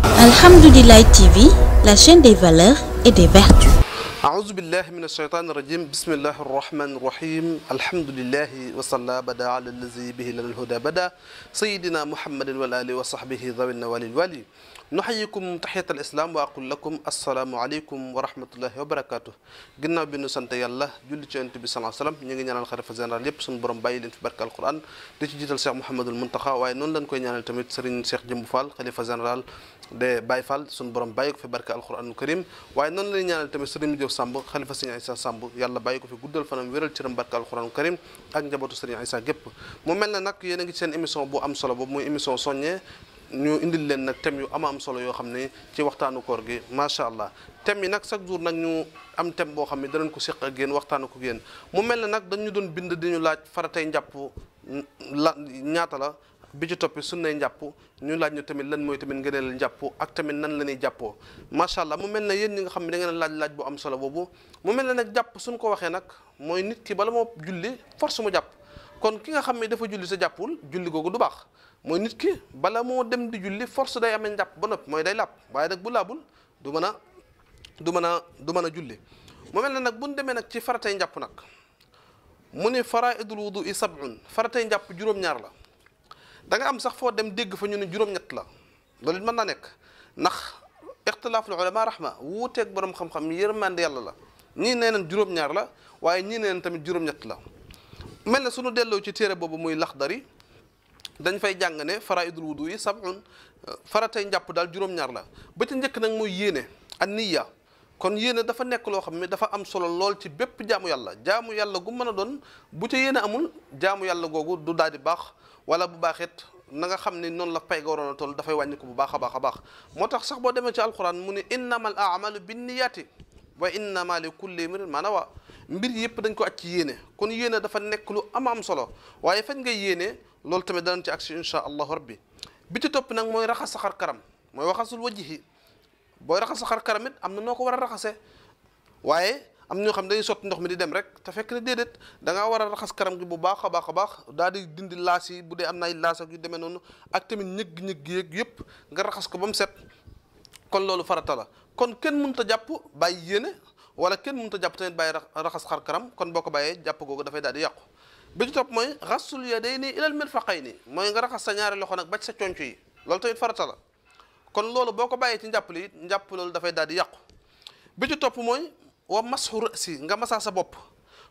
Alhamdoulilah TV, la chaîne des valeurs et des vertus. أعوذ بالله من الشيطان الرجيم بسم الله الرحمن الرحيم الحمد لله وصلى بدا على الذي به لنا الهدى بدا سيدنا محمد والآل وصحبه ذوي النوال الوالي نحييكم تحية الإسلام وأقول لكم السلام عليكم ورحمة الله وبركاته ginnaaw bi nu sant yàlla julli ci Yonent bi sallallahu alayhi wa sallam ñu ngi ñaanal xalifa général yépp suñu borom bàyyi leen fi barke alquran di ci jiital Cheikh Mouhamadul Muntaxa waaye noonu lañ koy ñaanal tamit Serigne Cheikh Jëmbu Fall xalifa général de Baye Fall suñu borom bàyyi ko fi barke alquranul karim waaye noonu lañ ñaanal tamit Serigne Diop Samb xalifa Serigne Aïssa Samb yàlla bàyyi ko fi guddal fanam wéral cëram barke alquranul karim ak njabootu Serigne Aïssa gépp mu mel na nag yéen a ngi ci seen émission bu am solo boobu muy émission soññee ñu indil leen nag thème yu am solo yoo xam ne ci waxtaanu koor gi macha allah thème yi nag chaque jour nag ñu am thème boo xam ne danañ ko seq ak yéen waxtaanu ko yéen mu mel ne nag dañu doon bind di ñu laaj faratay njàpp la ñaata la bi ci toppi sunnay njàpp ñu laaj ñu tamit lan mooy tamit ngëneel njàpp ak tamit nan la ñuy jàppoo macha allah mu mel ne yéen ñi nga xam ne da ngeen laaj bu am solo boobu mu mel ne nag jàpp suñ ko waxee nag mooy nit ki bala moo julli force mu jàpp kon ki nga xam ne dafa julli sa jàppul julli googu du baax mooy nit ki bala moo dem di julli force day amee njàpp ba noppi mooy day làpp waaye nag bu laabul du mën a julli mu mel ne nag bu ñu demee nag ci faratay njàpp nag mu ne faraidul wudu i sab'un faratay njàpp juróom-ñaar la da nga am sax foo dem dégg fa ñu ne juróom-ñett la loolu it mën naa nekk ndax ixtilaaful ulama rahma wuuteeg borom xam-xam yërmande yàlla la ñii nee nañ juróom-ñaar la waaye ñii nee nañ tamit juróom-ñett la mel ne suñu delloo ci téere boobu muy Laxdari dañ fay jàng ne faraidul wudu yi sab'un faratay njàpp daal juróom-ñaar la ba ca njëkk nag mooy yéene an niyya kon yéene dafa nekk loo xam ne dafa am solo lool ci bépp jaamu yàlla gu mën a doon bu ca yéene amul jaamu yàlla googu du daal di baax wala bu baaxit na nga xam ne noonu la pay ga waroon a toll dafay wàññi ko bu baax a baax moo tax sax boo demee ci alquran mu ne innamal a'malu binniyaati wa innama li kulli imrin ma nawa mbir yëpp dañ ko aj ci yéene kon yéene dafa nekk lu am solo waaye fañ ngay yéene loolu tamit danañ ci agsi insha allahu rabbi bi ci topp nag mooy raxas sa xar karam mooy waxasul wajhi booy raxas sa xar karam it am na noo ko war a raxase waaye am ñoo xam dañuy sotti ndox mi di dem rek te fekk ne déedéet da ngaa war a raxas karam gi bu baax a baax daal di dindi laas yi bu dee am na ay laas ak yu demee noonu ak tamit ñëgg-ñëgg yeeg yëpp nga raxas ko ba mu set kon loolu farata la kon kenn mënut a jàpp bàyyi yéene wala kenn mënut a jàpp tamit bàyyi raxas xar karam kon boo ko bàyyee jàpp googu dafay daal di yàqu bi ci topp mooy xasul yadayni ilal mirfaqayni mooy nga raxas sa ñaari loxo nag ba ci sa conc yi loolu tamit farata la kon loolu boo ko bàyyee ci njàpp li it njàpp loolu dafay daal di yàqu bi ci topp mooy wa masxu rasi nga masaa sa bopp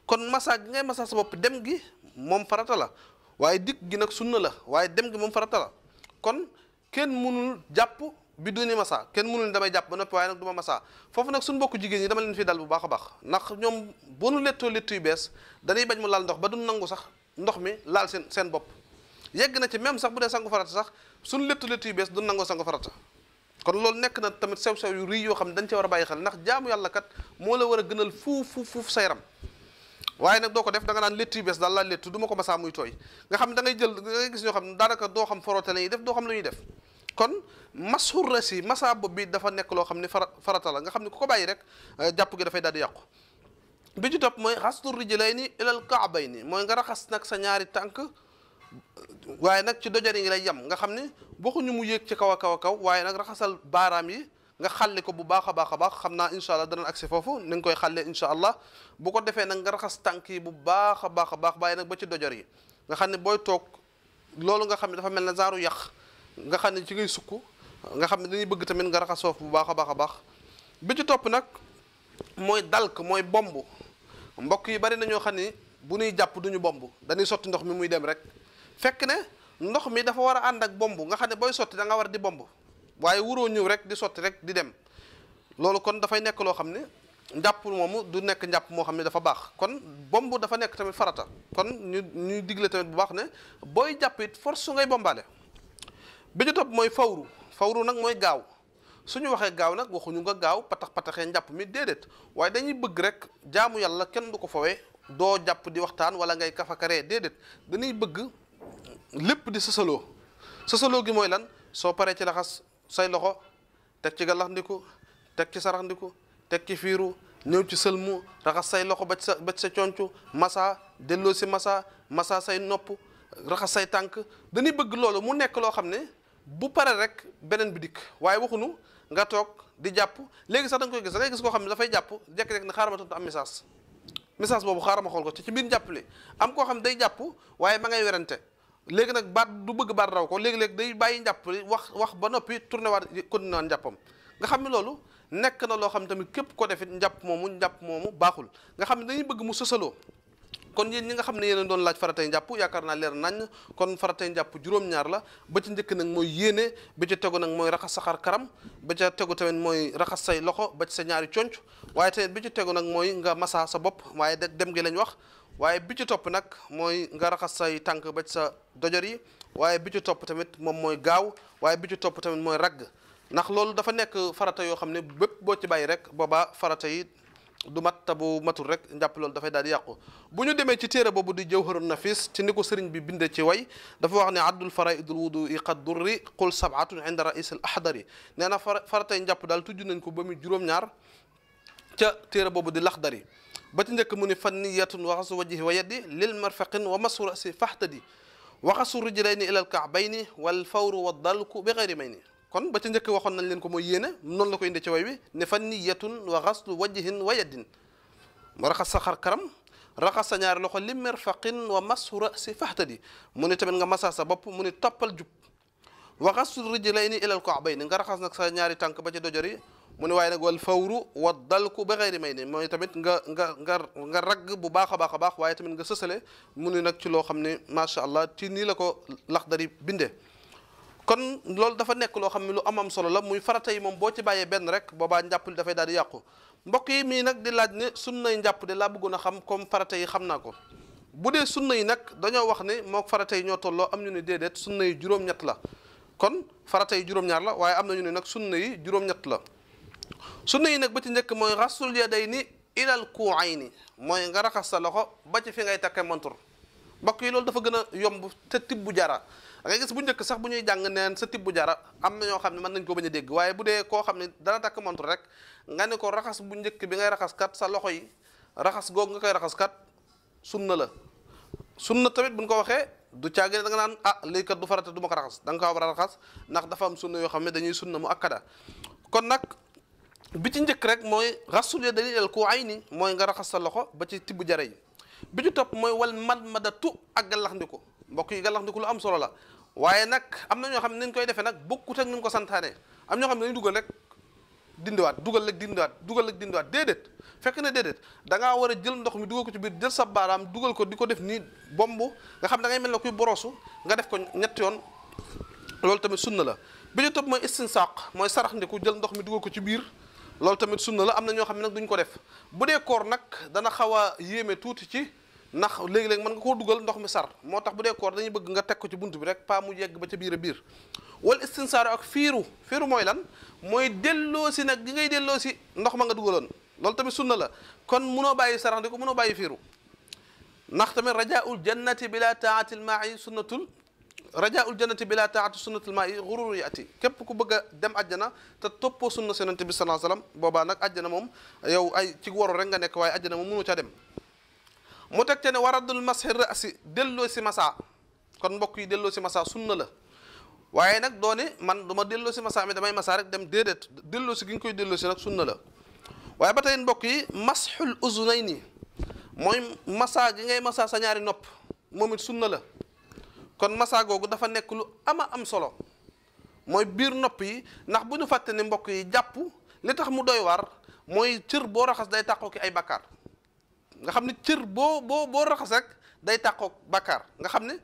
kon masaa gi ngay masaa sa bopp dem gi moom farata la waaye dikk gi nag sunna la waaye dem gi moom farata la kon kenn mënul jàpp bi duni masa kenn mënul damay jàpp ba noppi waaye nag du ma masa foofu nag suñu mbokku jigéen ñi dama leen fi dal bu baax a baax ndax ñoom boo nu lettoo lettu yu bees dañuy bañ mu laal ndox ba du nangu sax ndox mi laal seen bopp yegg na ci même sax bu dee sangu farata sax suñu lettu yu bees du nangoo sangu farata kon loolu nekk na tamit sew-sew yu rëy yoo xam ne dañ ci war a bàyyi xel ndax jaamu yàlla kat moo la war a gënal fuuf sa yaram waaye nag doo ko def da nga naan lettu yu bees daal laa lettu du ma ko masaa muy tooy nga xam ne da ngay gis ñoo xam ne daanaka doo xam forote la ñuy def doo xam lu ñuy def kon masxur rasi masa bopp bi dafa nekk loo xam ne farata la nga xam ne ku ko bàyyi rek jàpp gi dafay daal di yàqu bi ci topp mooy xaslu rijlayni ilal ka'bayni mooy nga raxas nag sa ñaari tànk waaye nag ci dojar yi ngi lay yem nga xam ne waxuñu mu yéeg ci kaw a kaw waaye nag raxasal baaraam yi nga xalli ko bu baax a baax xam naa incha allah danañ agsi foofu ni nga koy xàllee incha allah bu ko defee nag nga raxas tànk yi bu baax a baax waaye nag ba ci dojar yi nga xam ne booy toog loolu nga xam ne dafa mel ne zaaru yàq nga xam ne ci ngay sukk nga xam ne dañuy bëgg tamit nga raxas foofu bu baax a baax bi ci topp nag mooy dalk mooy bomb mbokk yi bari na ñoo xam ne bu ñuy jàpp duñu bomb dañuy sotti ndox mi muy dem rek fekk ne ndox mi dafa war a ànd ak bomb nga xam ne booy sotti da nga war di bomb waaye wuroo ñëw rek di sotti rek di dem loolu kon dafay nekk loo xam ne njàpp moomu du nekk njàpp moo xam ne dafa baax kon bomb dafa nekk tamit farata kon ñuy digle tamit bu baax ne booy jàpp it force su ngay bombaale bi ci topp mooy fawru nag mooy gaaw suñu waxee gaaw nag waxuñu nga gaaw pataxee njàpp mi déedéet waaye dañuy bëgg rek jaamu yàlla kenn du ko fawee doo jàpp di waxtaan wala ngay kafakaree déedéet dañuy bëgg lépp di sësaloo gi mooy lan soo paree ci laxas say loxo teg ci gàllaxndiku teg ci saraxndiku teg ci fiiru ñëw ci sëlmu raxas say loxo ba ci sa concu masa delloo si masa say nopp raxas say tànk dañuy bëgg loolu mu nekk loo xam ne bu pare rek beneen bi dikk waaye waxunu nga toog di jàpp léegi sax da nga koy gis da ngay gis koo xam ne dafay jàpp jekk-jekk ne xaaral ma tontu am message boobu xaaral ma xool ko ci biir jàppale am koo xam ne day jàpp waaye ma ngay werante léegi nag baat du bëgg baat raw ko léegi-léegi day bàyyi njàppali wax ba noppi tourné waat continué waat njàppam nga xam ne loolu nekk na loo xam ne tamit képp ko defit njàpp moomu baaxul nga xam ne dañuy bëgg mu sësaloo kon yéen ñi nga xam ne yéen doon laaj faratay njàpp yaakaar naa leer nañ kon faratay njàpp juróom-ñaar la ba ci njëkk nag mooy yéene ba ca tegu nag mooy raxas sa xar karam ba ca tegu tamit mooy raxas say loxo ba ci sa ñaari conc waaye tamit bi ci tegu nag mooy nga masa sa bopp waaye dem gi lañ wax waaye bi ci topp nag mooy nga raxas say tànk ba ci sa dojor yi waaye bi ci topp tamit moom mooy gaaw waaye bi ci topp tamit mooy ragg ndax loolu dafa nekk farata yoo xam ne bépp boo ci bàyyi rek boobaa farata yi du mat te bu matul rek njàpp loolu dafay daal di yàqu bu ñu demee ci téere boobu di jawharun nafis ci ni ko sëriñ bi binde ci way dafa wax ne addul faraidul wudu'i qad durri qul sab'atun inda rais al ahdari nee na faratay njàpp daal tudd nañ ko ba muy juróom-ñaar ca téere boobu di laxdari ba ci njëkk mu ni fanniyatun waxasu wajhi wa yaddi lil marfaqin wa masu rasi fahtadi waxasu rijlayni ila al ka'bayni wal fawru wa dalku bi ghayri mayni kon ba ca njëkk waxoon nañ leen ko mooy yéene noonu la ko indi ci way wi ne fa niyatun wa xaslu wajhin wa yaddin raxas sa xar karam raxas sa ñaari loxo li mirfaqin wa mashu rasi fahtadi mu ne tamit nga masa sa bopp mu ne toppal jub wa xaslu rijlayni ilal ka'bayni nga raxas nag sa ñaari tànk ba ci dojor yi mu ne waaye nag wal fawru wa dalku bi ghayri mayni mooy tamit nga ragg bu baax a baax waaye tamit nga sësale mu ne nag ci loo xam ne macha allah ci nii la ko Laxdari bindee kon loolu dafa nekk loo xam ne lu am solo la muy farata yi moom boo ci bàyyee benn rek boobaa njàpp li dafay daal di yàqu mbokk yi mii nag di laaj ne sunnay njàpp de laa bëggoon a xam comme farata yi xam naa ko bu dee sunna yi nag dañoo wax ne moo farata yi ñoo tolloo am ñu ne déedéet sunna yi juróom-ñett la kon farata yi juróom-ñaar la waaye am na ñu ne nag sunna yi juróom-ñett la sunna yi nag ba ci njëkk mooy rasul yadayni ilal ku'ayni mooy nga raxas sa loxo ba ci fi ngay takke montur mbokk yi loolu dafa gën a yomb te tibbu jara da ngay gis bu njëkk sax bu ñuy jàng neen sa tibbu jara am na ñoo xam ne mën nañ ko bañ a dégg waaye bu dee koo xam ne dana takk montre rek nga ne ko raxas bu njëkk bi ngay raxas kat sa loxo yi raxas googu nga koy raxas kat sunna la sunna tamit buñ ko waxee du caagi da nga naan lii kat du farata du ma ko raxas da nga ko war a raxas ndax dafa am sunna yoo xam ne dañuy sunna mu akkada kon nag bi ci njëkk rek mooy rasul yadayni ilal ku'ayni mooy nga raxas sa loxo ba ci tibbu jara yi bi ci topp mooy wal madmadatu ak gallaxndiku mbokk yi gallaxndiku lu am solo la waaye nag am na ñoo xam ne nañ koy defee nag bokkut ak ni ñu ko santaane am ñoo xam ne dañuy dugal rek dindiwaat dugal rek dindiwaat déedéet fekk na déedéet da ngaa war a jël ndox mi dugal ko ci biir jël sa baaraam dugal ko di ko def nii bomb nga xam da ngay mel ne kuy borosu nga def ko ñetti yoon loolu tamit sunna la bi ci topp mooy istinsaq mooy sarax ndiku jël ndox mi dugal ko ci biir loolu tamit sunna la am na ñoo xam ne nag duñ ko def bu dee koor nag dana xaw a yéeme tuuti ci ndax léegi-léegi mën nga koo dugal ndox mi sar moo tax bu dee koor dañuy bëgg nga teg ko ci bunt bi rek pas mu yegg ba ca biir a biir wala istinsaaru ak fiiru mooy lan mooy delloo si nag gi ngay delloo si ndox ma nga dugaloon loolu tamit sunna la kon munoo bàyyi sarax di ko munoo bàyyi fiiru ndax tamit rajaul jannati bila taatil maa'i sunnatul rajaul jannati bila taati sunnatul maa'i ghurur yaati képp ku bëgg a dem ajjana te toppoo sunna si yonent bi sallallahu alayhi wasallam boobaa nag ajjana moom yow ay ci waru rek nga nekk waaye ajjana moom mënu ca dem mu teg te ne waradul mashi rasi delloo si masa kon mbokk yi delloo si masa sunna la waaye nag doone man du ma delloo si masa mi damay masa rek dem déedéet delloo si gi nga koy delloo si nag sunna la waaye ba tey mbokk yi mashul uzunayni mooy masa gi ngay masa sa ñaari nopp moom it sunna la kon masa googu dafa nekk lu am solo mooy biir nopp yi ndax bu ñu fàtte ne mbokk yi jàpp li tax mu doy waar mooy cër boo raxas day tàqoo ki ay bakkaar nga xam ne cër boo raxas rek day tàqoog bàkkaar nga xam ne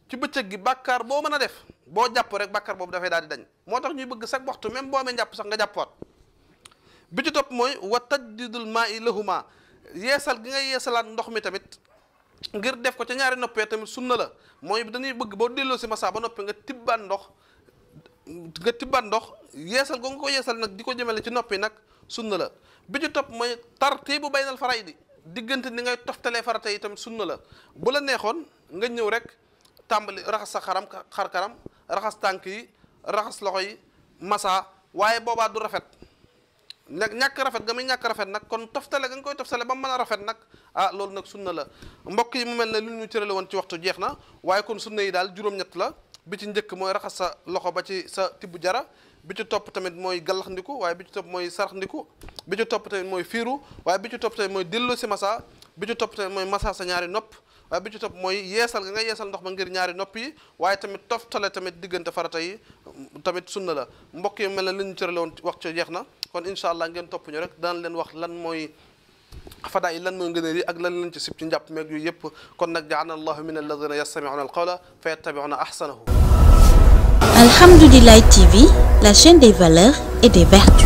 ci bëccëg gi bàkkaar boo mën a def boo jàpp rek bàkkaar boobu dafay daal di dañ moo tax ñuy bëgg sax waxtu même boo amee jàpp sax nga jàppaat bi ci topp mooy wa tajdidul maa'i lahuma yeesal gi ngay yeesalaat ndox mi tamit ngir def ko ca ñaari noppee tamit sunna la mooy dañuy bëgg boo delloo si masa ba noppi nga tibbaan ndox yeesal goo nga ko yeesal nag di ko jëmale ci noppi nag sunna la bi ci topp mooy tartiibu baynal faraydi diggante ni ngay toftalee farata yi tamit sunna la bu la neexoon nga ñëw rek tàmbali raxas sa xar karam raxas tànk yi raxas loxo yi masa waaye boobaa du rafet nag ñàkk rafet nga muy ñàkk rafet nag kon toftale nga koy toftale ba mu mën a rafet nag loolu nag sunna la mbokk yi mu mel ne lu ñu cërale woon ci waxtu jeex na waaye kon sunna yi daal juróom-ñett la bi ci njëkk mooy raxas sa loxo ba ci sa tibbu jara bi ci topp tamit mooy gallax ndiku waaye bi ci topp mooy sarax ndiku bi ci topp tamit mooy fiiru waaye bi ci topp tamit mooy dellu si masa bi ci topp tamit mooy masa sa ñaari nopp waaye bi ci topp mooy yeesal nga yeesal ndox ma ngir ñaari nopp yi waaye tamit toftale tamit diggante farata yi tamit sunna la mbokk yi mel na li ñu cërale woon wax ci jeex na kon incha allah ngeen topp ñu rek daan leen wax lan mooy fadaa yi lan mooy ngëneel yi ak lan lañ ci sib ci njàpp meeg yu yëpp kon nag ja'alna allahu min alladina yastami'una alqawla fa yattabi'una ahsanahu. Alhamdoulilah TV, la chaîne des valeurs et des vertus.